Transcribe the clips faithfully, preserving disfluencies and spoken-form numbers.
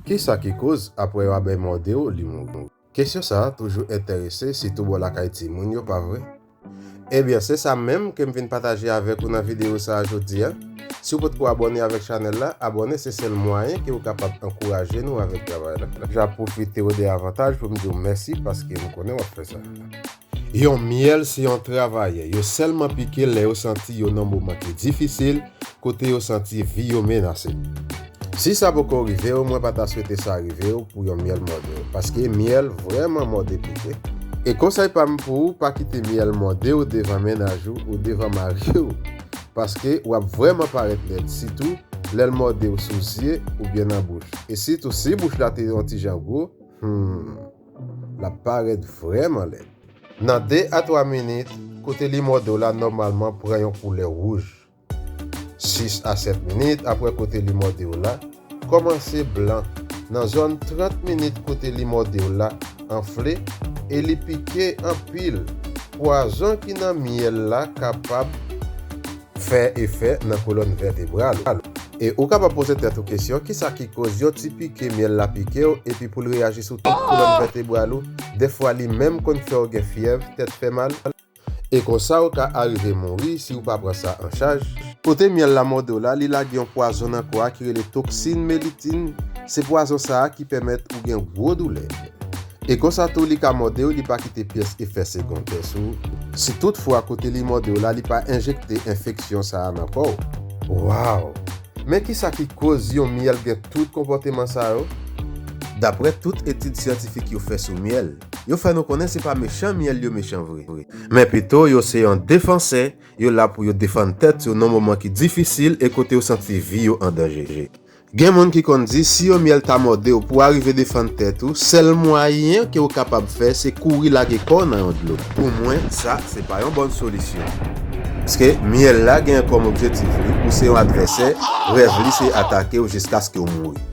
Kisa ki koz, apre yon abèy mòde w, li mouri? Kesyon sa a toujou enterese, sitou bò lakay timoun yo, pa vre? Ebyen, se sa menm ke m vin pataje avèk ou nan videyo sa a jodi a. Si w potko abòne avèk chanèl la, abòne se sèl mwayen ke w kapab ankouraje nou avèk travay la. J ap pwofite w de avantaj pou m di w mèsi paske m konnen w ap fè sa. Yon myèl se yon travayè, yo sèlman pike lè yo santi yo nan moman ki difisil, kote yo santi vi yo menase. Si sa poko rive w, mwen pa ta swete sa rive w pou yon myèl mòde w, paske myèl vrèman mòde pike. E konsèy pa m pou ou, pa kite myèl mòde w devan mennaj ou ou devan mari w, paske w ap vrèman parèt lèd, sitou lè l mòde w sou zye oubyen nan bouch. E sitou si bouch la te yon ti jan gwo, hmm, l ap parèt vrèman lèd. Nan de a twa minit, kote li mòde w la nòmalman pran yon koulè wouj. Sis a sèt minit apre kote li mòde w la, kòmanse blan. Nan zòn trant minit kote li mòde w la, anfle e li pike anpil. Pwazon ki nan myèl la kapab fè efè nan kolòn vètebral ou. E ou kapab poze tèt ou kesyon, kisa ki koz yon ti pike myèl la pike w epi pou l reyaji sou tout kolòn vètebral ou? Dèfwa li menm konn fè w gen fyèv, tèt fè mal. E konsa ou ka arive mouri si ou pa pran sa an chaj. Kote myèl la mòde w la, li lage yon pwazon nan kò a ki rele toksin melitin. Se pwazon sa a ki pèmèt ou gen gwo doulè. E konsa tou li ka mòde w, li pa kite pyès efè segondè sou ou. Si toutfwa kote li mòde w la, li pa enjekte enfeksyon sa a nan kò w. Waw! Men kisa ki koz yon myèl gen tout konpòteman sa yo? Daprè tout etid syantifik yo fè sou myèl, yo fè nou konnen se pa mechan myèl yo mechan vre. Men pito yo se yon defansè, yo la pou yo defann tèt yo nan moman ki difisil e kote yo santi vi yo an danje. Gen moun ki konn di si yon myèl ta mòde w pou w arive defann tèt ou, sèl mwayen ke w kapab fè se kouri lage kò w nan yon dlo. Pou mwen, sa se pa yon bòn solisyon. Paske myèl la gen kòm objektif li, ou se yon advèsè, rèv li se atake w jiskaske w mouri.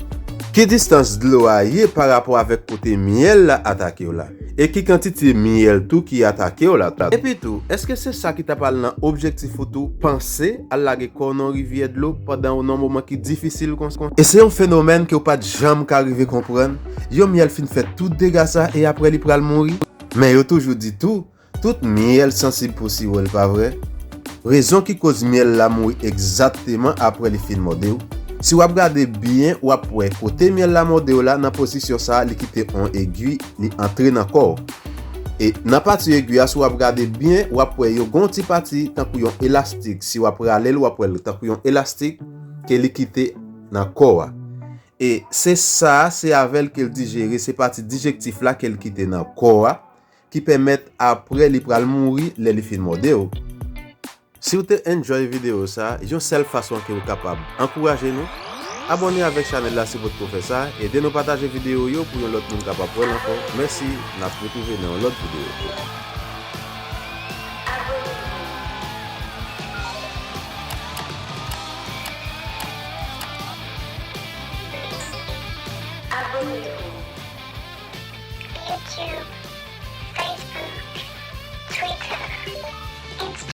Ki distans dlo a ye parapò avèk kote myèl la atake w la? E ki kantite myèl tou ki atake w la? Epi tou, èske se sa ki t ap al nan objektif ou tou, panse al lage kò w nan yon rivyè dlo pandan w nan moman ki difisil konsa? E se yon fenomèn ke w pa t janm ka rive konprann. Yon myèl fin fè tout dega sa e apre li pral mouri. Men yo toujou di tou, tout myèl sansib pou siwo l, pa vre? Rezon ki koz myèl la mouri egzakteman apre li fin mòde w. Si w ap gade byen, w ap wè kote myèl la mòde w la, nan pozisyon sa a, li kite yon egwi, li antre nan kò w. E nan pati egwi a, si w ap gade byen, w ap wè yo gen yon ti pati tankou yon elastik. Si w ap rale l, w ap wè l tankou yon elastik ke li kite nan kò a. E se sa, se avè l ke l dijere, se pati dijektif la ke l kite nan kò a, ki pèmèt apre li pral mouri lè li fin mòde w. Si w te enjoy videyo sa, yon sèl fason ke w kapab ankouraje nou, abòne avèk chanèl la si w potko fè sa, ede nou pataje videyo yo pou yon lòt moun kapab wè l ankò. Mèsi, n ap retwouve nan yon lòt videyo. Abonnez-vous. YouTube, Facebook, Twitter.